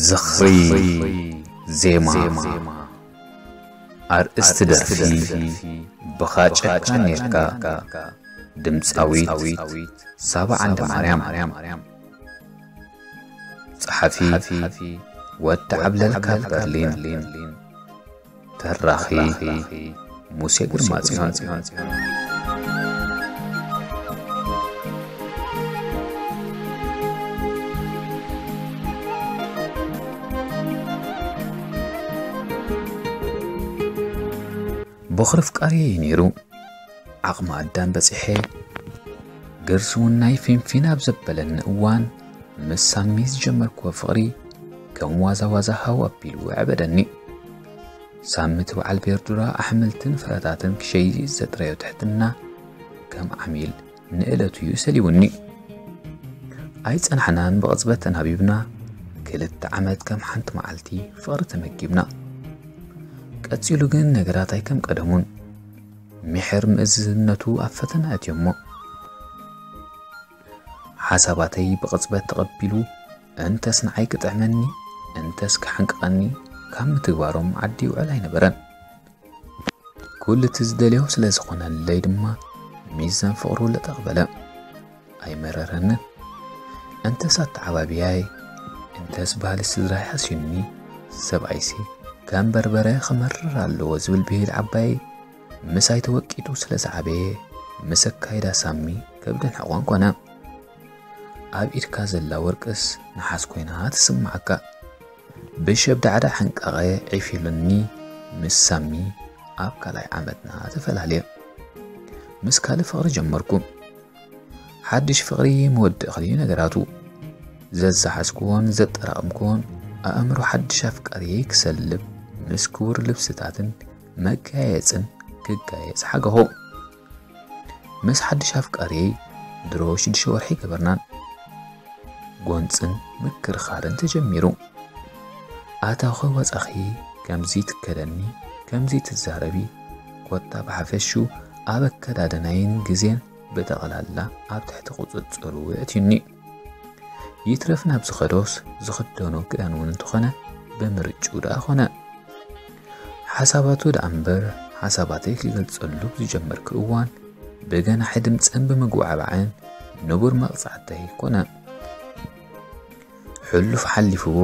ዝኽሪ ዜማ። ኣርእስቲ ደርፊ ብኻ ጨካ ኔርካ። ድምፃዊት ሳባ ዓንደ ማርያም። ጸሓፊ ወዲ ዓብለል ካብ በርሊን። ተራኺ ሙሴ ግርማጽዮን። ቦኽሪ ፍቃሪ ነይሩ። ዓቕሚ ኣዳም በጺሐ፣ ገርሲ እውን ናይ ፊንፊን ኣብ ዘበለኒ እዋን፣ ምስ ሳሚ ዝጀመርክዎ ፍቕሪ ከም ዋዛ ዋዛ ሃው ኣቢሉ ኣዕበደኒ። ሳሚ እቲ በዓል ቤርዱራ ኣሕምልትን ፍረታትን ክሸይጥ ዘጥረዮ ትሕትና፣ ከም ዓሚል ንእለቱ እዩ ሰሊቡኒ። ኣይጸናሕናን ብቕጽበት ተናቢብና፣ ክልተ ዓመት ከም ሓንቲ መዓልቲ ፍቕሪ ተመጊብና። ቀጺሉ ግን ነገራት ኣይከም ቀደሙን። ምሕር ምእዝዝነቱ ኣብ ፈተና ኣእትዮሞ። ሓሳባተይ ብቕጽበት ተቐቢሉ፣ እንተስ ንዓይ ክጥዕመኒ፣ እንተስ ክሓንቅቐኒ፣ ካብ ምትግባሮም ዓዲ ይውዕል ኣይነበረን። ኩሉ እቲ ዝደልዮ ስለ ዝኾነለይ ድማ፣ ሚዛን ፍቕሩ ለጠቕ በለ። ኣይመረረንን። እንተስ ኣተዓባብያይ፣ እንተስ ባህሊ ስድራይ ሃስዩኒ፣ ሰብኣይሲ ከም በርበረ ክመርር ኣለዎ ዝብል ብሂል ዓባይ ምሳይ ተወቂጡ ስለ ዝዓበየ፣ ምስ ኣካይዳ ሳሚ ከብድን ሕቖን ኮነ። ኣብ ኢድካ ዘላ ወርቅስ ነሓስ ኮይና ትስምዓካ። ብሸብዳዕዳ ሕንቃቐ ዒፊሉኒ፣ ምስ ሳሚ ኣብ ካልኣይ ዓመትና ተፈላለየ። ምስ ካልእ ፍቕሪ ጀመርኩ። ሓድሽ ፍቕሪ መወድእ ክልዩ ነገራቱ። ዘዛሓዝክዎን ዘጠራቐምክዎን ኣእምሮ ሓድሽ ኣፍቃሪየይ ክሰልብ፣ ምስ ክቡር ልብስታትን መጋየጽን ክጋየጽ ሓገኹ። ምስ ሓድሽ ኣፍቃሪየይ ድሮ ሽዱሽተ ወርሒ ገበርናን። ጎንጽን ምክርኻርን ተጀሚሩ። ኣታኺ ወጻኺ፣ ከምዚ ትከደኒ፣ ከምዚ ትዛረቢ፣ ኮታ ብሓፈሹ ኣብ ኣከዳድናይን ግዜን ብጠቕላላ ኣብ ትሕቲ ቁጽጽሩ የእትዩኒ። ይትረፍ ናብ ዝኸዶስ ዝኽደኖ ክዳን እውን እንተኾነ ብምርጭኡ ደኣ ኾነ። ሓሳባቱ ደኣ እምበር ሓሳባተይ ክገልጸሉ ብዝጀመርኩ እዋን ብገናሒ ድምጽን ብምጉዓባዕን ንቡር መቕጻዕተይ ኮነ። ሕሉፍ ሓሊፍዎ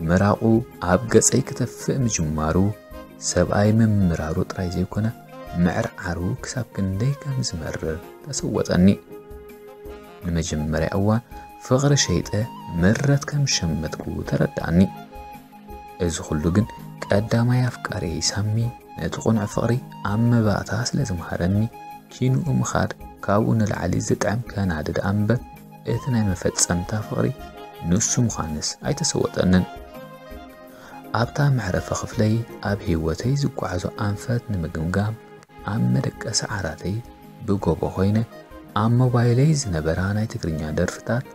ምራቑ ኣብ ገጸይ ክተፍእ ምጅማሩ፣ ሰብኣይ ምምራሩ ጥራይ ዘይኮነ፣ ምዕርዓሩ ክሳብ ክንደይ ከም ዝመርር ተሰወጠኒ። ንመጀመርያ እዋን ፍቕሪ ሸይጠ ምረት ከም ዝሸመትኩ ተረድኣኒ። እዚ ኩሉ ግን ቀዳማይ ኣፍቃሪየይ ሳሚ ነቲ ቅኑዕ ፍቕሪ ኣብ መባእታ ስለ ዝመሃረኒ፣ ኪንኡ ምኻድ ካብኡ ንላዕሊ ዝጥዕም ከናዲ ደኣ እምበር፣ እቲ ናይ መፈጸምታ ፍቕሪ ንሱ ምዃንስ ኣይተሰወጠንን። ኣብታ መዕረፊ ክፍለይ ኣብ ህይወተይ ዝጓዓዞ ኣንፈት ንምግምጋም፣ ኣብ መደቀሲ ዓራተይ ብጎቦ ኮይነ ኣብ ሞባይለይ ዝነበራ ናይ ትግርኛ ደርፍታት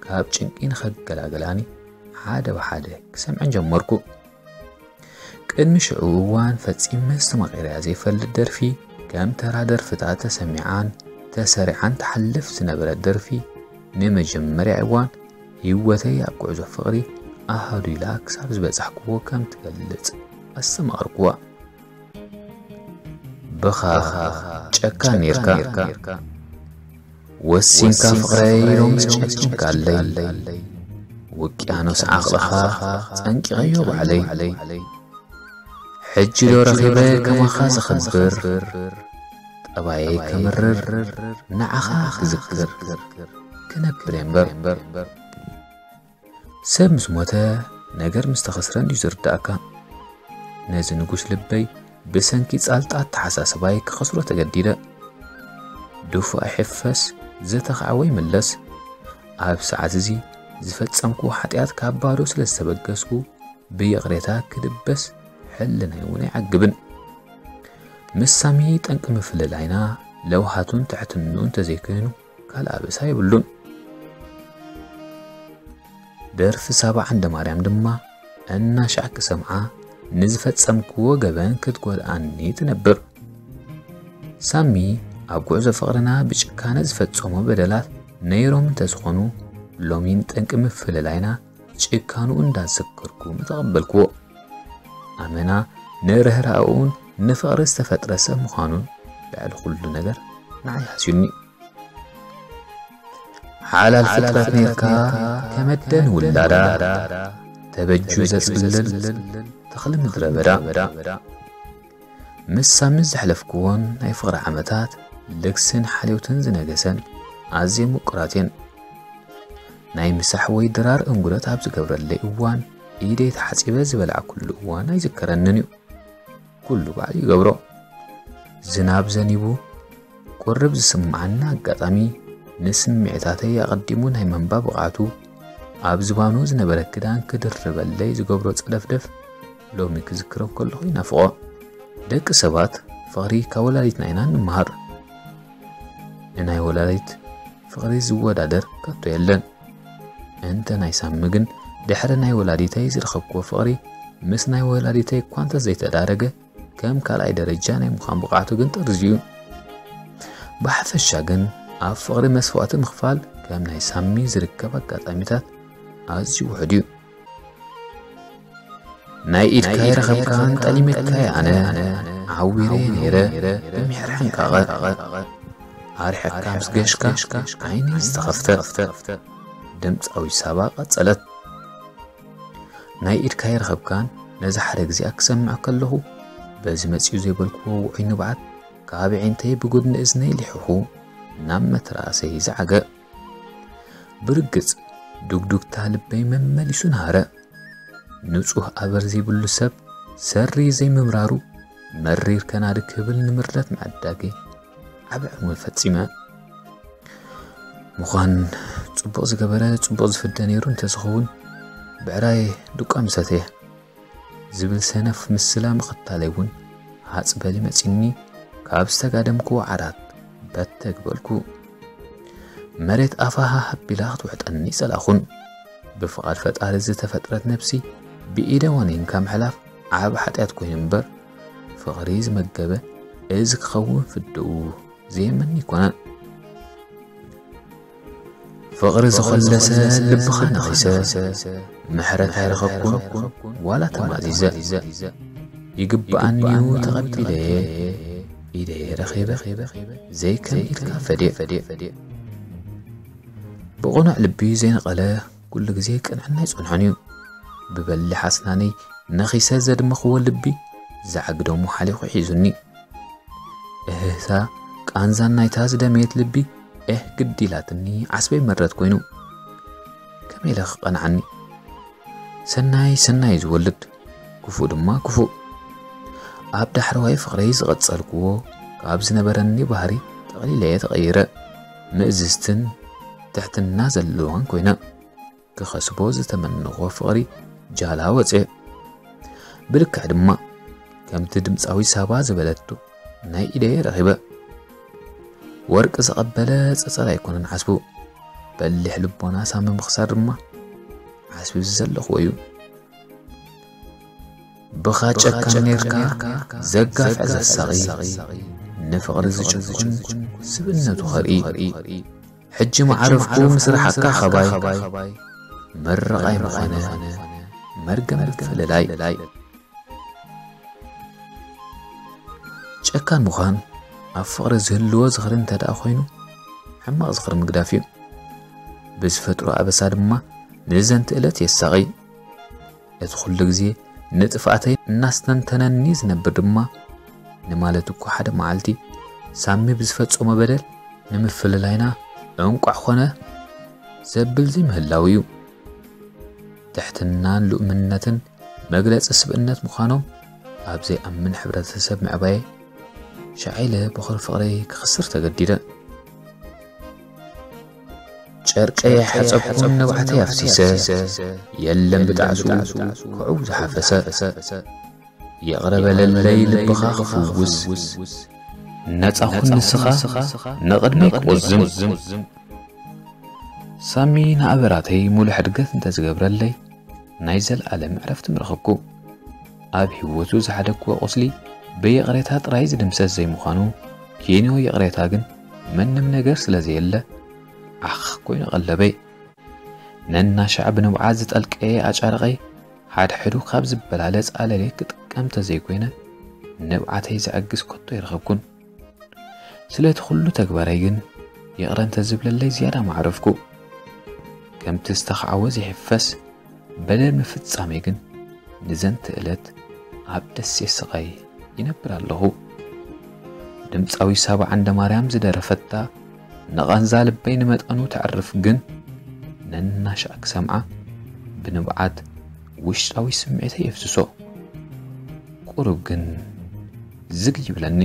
ካብ ጭንቂ ንኸገላግላኒ ሓደ ብሓደ ክሰምዐን ጀመርኩ። ቅድሚ ሽዑ እዋን ፈጺመ ኣስተማቒረያ ዘይፈልጥ ደርፊ፣ ከም ተራ ደርፍታት ተሰሚዓን ተሰሪዓን ትሓልፍ ዝነበረት ደርፊ፣ ንመጀመርያ እዋን ህይወተይ ኣብ ጉዕዞ ፍቕሪ ኣሃዱ ኢላ ክሳብ ዝበጻሕክዎ ከም ትገልጽ ኣስተማቐርክዋ። ብኻ ጨካን ኔርካ። ወሲንካ ፍቕረይ ሎምስ ጨኪንካለይ። ውቅያኖስ ዓቕልኻ ጸንቂቐዮ ባዕለይ። ሕጂ ዶ ረኺበ ከማኻ ዘኽብር? ጠባየይ ከምርር ንዓኻ ክዝክር ክነብር እየ እምበር። ሰብ ምስ ሞተ ነገር ምስ ተኸስረ እንድዩ ዝርዳእካ። ነዚ ንጉስ ልበይ ብሰንኪ ጻልጣ ኣተሓሳስባይ ክኸስሮ ተገዲደ። ድፉእ ኣይሕፈስ፣ ዘተኻዕወ ይምለስ። ኣብ ሰዓት እዚ ዝፈጸምክዎ ሓጢኣት ካብ ባዶ ስለ ዝተበገስኩ፣ ብይቕሬታ ክድበስ ሕልናይ እውን ኣይዓግብን። ምስ ሳሚ ጠንቂ ምፍልላይና ለውሃቱን ትሕትንኡ እንተዘይኮይኑ ካልእ ኣበሳ የብሉን። ደርፊ ሳባ ዓንደ ማርያም ድማ እናሻዕ ክሰምዓ ንዝፈጸምክዎ ገበን ክትጎድኣኒ ትነብር። ሳሚ ኣብ ጉዕዞ ፍቕርና ብጭካነ ዝፈጸሞ በደላት ነይሮም እንተዝኾኑ፣ ሎሚን ጠንቂ ምፍልላይና ጭካኑ እንዳዘከርኩ ምተቐበልክዎ። ኣመና ንርህራኡን ንፍቕሪ ዝተፈጥረ ሰብ ምዃኑን ልዕሊ ኩሉ ነገር ንዓይ ሃስዩኒ። ሓላል ፍጥረት ኔርካ ከመደን ውላዳ ተበጁ ዘጽልል ተኽሊ ምድረ በዳ። ምስ ሳሚ ዘሕለፍክዎን ናይ ፍቕሪ ዓመታት ልግስን ሓልዮትን ዝነገሰን ኣዝየ ምቁራት እየን። ናይ ምሳሕ ወይ ድራር እንጉደት ኣብ ዝገብረለይ እዋን ኢደይ ተሓጺበ ዝበላዕኩሉ እዋን ኣይዝከረንን እዩ። ኩሉ ባዕሉ ይገብሮ። ዝናብ ዘኒቡ ቁርብ ዝስምዓና ኣጋጣሚ ንስምዒታተይ ኣቐዲሙ ናይ መንባብ ብቕዓቱ ኣብ ዝባኑ ዝነበረ ክዳን ክድርበለይ ዝገብሮ ጸደፍደፍ ሎሚ ክዝክሮ ከለኹ ይናፍቖ። ደቂ ሰባት ፍቕሪ ካብ ወላዲትና ኢና እንመሃር። ንናይ ወላዲት ፍቕሪ ዝወዳደር ከቶ የለን። እንተ ናይ ሳሚ ግን ድሕሪ ናይ ወላዲተይ ዝረኸብክዎ ፍቕሪ ምስ ናይ ወላዲተይ እኳ እንተዘይተዳረገ ከም ካልኣይ ደረጃ ናይ ምዃን ብቕዓቱ ግን ጠርዝዩ። ብሓፈሻ ግን ኣብ ፍቕሪ መስዋእቲ ምኽፋል ከም ናይ ሳሚ ዝርከብ ኣጋጣሚታት ኣዝዩ ውሑድ እዩ። ናይ ኢድካ ይረኸብካን ጠሊመካይ ኣነ ዓዊረ ነይረ ብምሕር ሕንቃቐ ኣርሕቕካ ምስ ገሽካ ዓይነይ ዝተኸፍተ። ድምፃዊ ሳባ ቀጸለት። ናይ ኢድካ ይረኸብካን ነዚ ሓደ ግዜኣ ክሰምዕ ከለኹ በዚ መጺኡ ዘይበልክዎ ውዑይ ንብዓት ካብ ዒንተይ ብጉድኒ እዝነይ ሊሕኹ ናብ መተራእሰይ ዝዓገ። ብርግጽ ዱግዱግታ ልበይ መመሊሱ ናረ። ንጹህ ኣበር ዘይብሉ ሰብ ሰሪ ዘይምብራሩ መሪር ከናዲ ክብል ንምርዳት ምዕዳገይ ዓቢ ዕንወት ፈጺመ። ምዃን ጽቡቕ ዝገበረ ጽቡቕ ዝፍደ ነይሩ እንተዝኸውን ብዕራይ ዱቃ ምሰተየ ዝብል ሰነፍ ምስላ ምኽታለይ እውን ሃጽ በሊ መጺኒ ካብ ዝተጋደምክዎ ዓራት በተግ በልኩ። መሬት ኣፋ ሃህ ኣቢላ ክትውሕጠኒ ጸላኹን። ብፍቓድ ፈጣሪ ዝተፈጥረት ነብሲ ብኢደ ዋኒንካ ምሕላፍ ዓቢ ሓጢኣት ኮይኑ እምበር ፍቕሪ ዝመገበ እዚ ክኸውን ፍድኡ ዘየመኒ ኣይኮነን። ፍቕሪ ዝኾለሰ ልብኻ ነኺሰ ምሕረት ኣይረኸብኩን ዋላ ተማዚዘ። ይግብኣኒ እዩ ተቐቢለየ ኢደየ ረኺበ ዘይከም ኢድካ ፈድየ። ብቕኑዕ ልቢ ዘይነቐለ ኩሉ ግዜ ቅንዕና ኣይጸንሖን እዩ። ብበሊሕ ኣስናነይ ነኺሰ ዘድመኽዎ ልቢ ዝዓግደሙ ሓሊኹ ሒዙኒ። እህህታ ቃንዛን ናይታ ዝደመየት ልቢ ኤህ ግድ ኢላትኒ ዓስበይ መረት ኮይኑ። ከመይ ኢለ ክቐንዓኒ? ሰናይ ሰናይ ዝወልድ ክፉእ ድማ ክፉእ። ኣብ ዳሕረዋይ ፍቕረይ ዝቐጸልክዎ ካብ ዝነበረኒ ባህሪ ጠቕሊለየ ተቐይረ። ምእዝዝትን ትሕትና ዘለዋን ኮይነ። ክኸስቦ ዝተመነኹዎ ፍቕሪ ጃላ ወጸ። ብልክዕ ድማ ከምቲ ድምጻዊ ሳባ ዝበለቶ ናይ ኢደየ ረኺበ። ወርቂ ዝቐበለ ጸጸር ኣይኮነን ዓስቡ። በሊሕ ልቦና ሳሚ ምኽሳር ድማ ዓስቢ ዘለኽዎ እዩ። ብኻ ጨካን ኔርካ ዘጋፍዕ ዘሳቒ ንፍቕሪ ዝጭቁን ስብእነቱ ኸርኢ። ሕጂ መዓረፍኩ ምስ ረሓቕካ ኸባይ ምርቓይ ምዃነ መርገም ምፍልላይ። ጨካን ምዃን ኣብ ፍቕሪ ዝህልዎ ዝኽሪ እንተ ደኣ ኮይኑ ሕማቕ ዝኽሪ ምግዳፍ እዩ። ብዝፈጥሮ ኣበሳ ድማ ንዘንቲ ዕለት የሳቒ። እቲ ኩሉ ግዜ ንጥፍኣተይ እናስተንተነኒ ዝነብር ድማ ንማለት እኮ ሓደ መዓልቲ ሳሚ ብዝፈጸሞ በደል ንምፍልላይና እንቋዕ ኾነ ዘብል ዘይምህላው እዩ። ትሕትናን ልኡምነትን መግለጺ ስብእነት ምዃኖም ኣብ ዘይኣምን ሕብረተሰብ ምዕባየ ሻዕ ኢለ በኹሪ ፍቕረይ ክኽስር ተገዲደ። ጨርቀይ ኣይሓጸብኩን ንብዓተይ ኣፍሲሰ የለን ብጣዕሱ ክዕው ዝሓፈሰ። ይቕረ በለለይ ልብኻ ክፍውስ ነጻ ኩን ንስኻ ንቕድመይ ክቑዝም። ሳሚ ንኣበራተይ ሙሉእ ሕድገት እንተዝገብረለይ ናይ ዘለኣለም ዕረፍቲ ምረኸብኩ። ኣብ ህይወቱ ዝሓደግክዎ ቁስሊ ብይቕሬታ ጥራይ ዝድምሰስ ዘይምዃኑ ኪኖ ይቕሬታ ግን ምንም ነገር ስለ ዘየለ ዓኽ ኮይኑ ቀለበይ። ነናሻዕ ብንብዓት ዝጠልቀየ ኣጫርቐይ ሓድሕዱ ካብ ዝበላለጽ ኣለልየ ክጥቀም ተዘይኮይነ ንብዓተይ ዘዕግስ ከቶ ይረኸብኩን። ስለቲ ኩሉ ተግባራይ ግን ይቕረ እንተዝብለለይ ዝያዳ ማዕረፍኩ። ከምቲ ዝተኻዕወ ዘይሕፈስ በደል ምፍጻመይ ግን ንዘንቲ ዕለት ኣብ ደሴት ስቓይ ይነብር ኣለኹ። ድምፃዊ ሳባ ዓንደማርያም ዝደረፈታ ንቓንዛ ልበይ ንመጠኑ ተዕርፍ ግን ነናሻዕ ክሰምዓ ብንብዓት ውሽጣዊ ስምዒተይ የፍስሶ። ቁሩብ ግን ዝግ ይብለኒ።